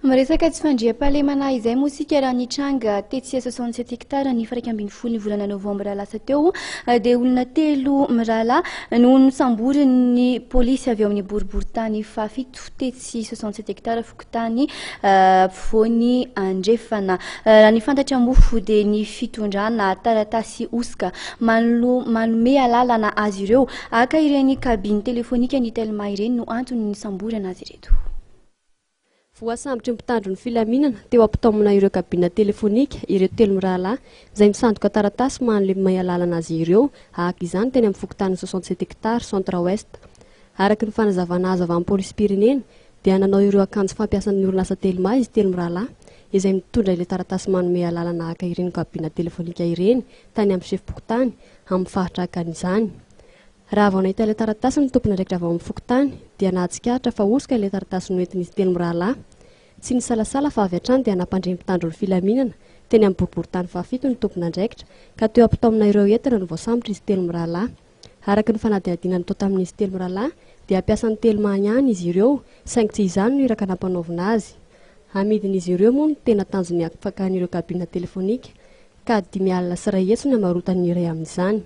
Miresaka tsy fandriampahalemana izay moa isika. Raha nitranga tetsy 67 hectares ny 11 ny volana novambra lasa teo, dia olona telo mirahalahy no nosamborin'ny polisy avy ao amin'ny boriborintany fahafito tetsy 67 hectares, fokontany Ampovoany Andrefana. Raha ny fantatra moa dia ny fitondrana taratasy hosoka manome alalana azy ireo haka ireny cabine telefonika ny Telma ireny no antony nisamborana azy ireto. Voasambotry ny mpitandro ny filaminana teo am-pitaomana ireo cabine telefonika ireto telo mirahalahy izay misandoka taratasy manome alalana azy ireo haka izany teny amin'ny fokontany 67 hectares, Centre Ouest. Araka ny fanazavana azo avy amin'ny polisim-pirenena dia nanao ireo akanjo fampiasan'ny orinasa Telma izy telo mirahalahy izay mitondra ilay taratasy manome alalana haka ireny cabine telefonika ireny tany amin'ny sefom-pokontany amin'ny faritra hakany izany. Raha vao nahita ilay taratasy ny tompon'andraikitra avy ao amin'ny fokontany dia nahatsikaritra fa hosoka ilay taratasy noentin'izy telo mirahalahy. Tsy nisalasala fa avy hatrany dia nampandre ny mpitandro ny filaminana teny amin'ny boriborintany fahafito ny tompon'andraikitra ka teo am-pitaomana ireo entana no voasambotra izy telo mirahalahy. Araka ny fanadihadiana natao tamin'izy telo mirahalahy dia mpiasan'ny Telma ihany izy ireo saingy tsy izany no iraka nampanaovina azy. Amidin'izy ireo moa no tena tanjon'ny fakan'ireo cabine telefonika ka 105 ny hamarotany ny iray amin'izany.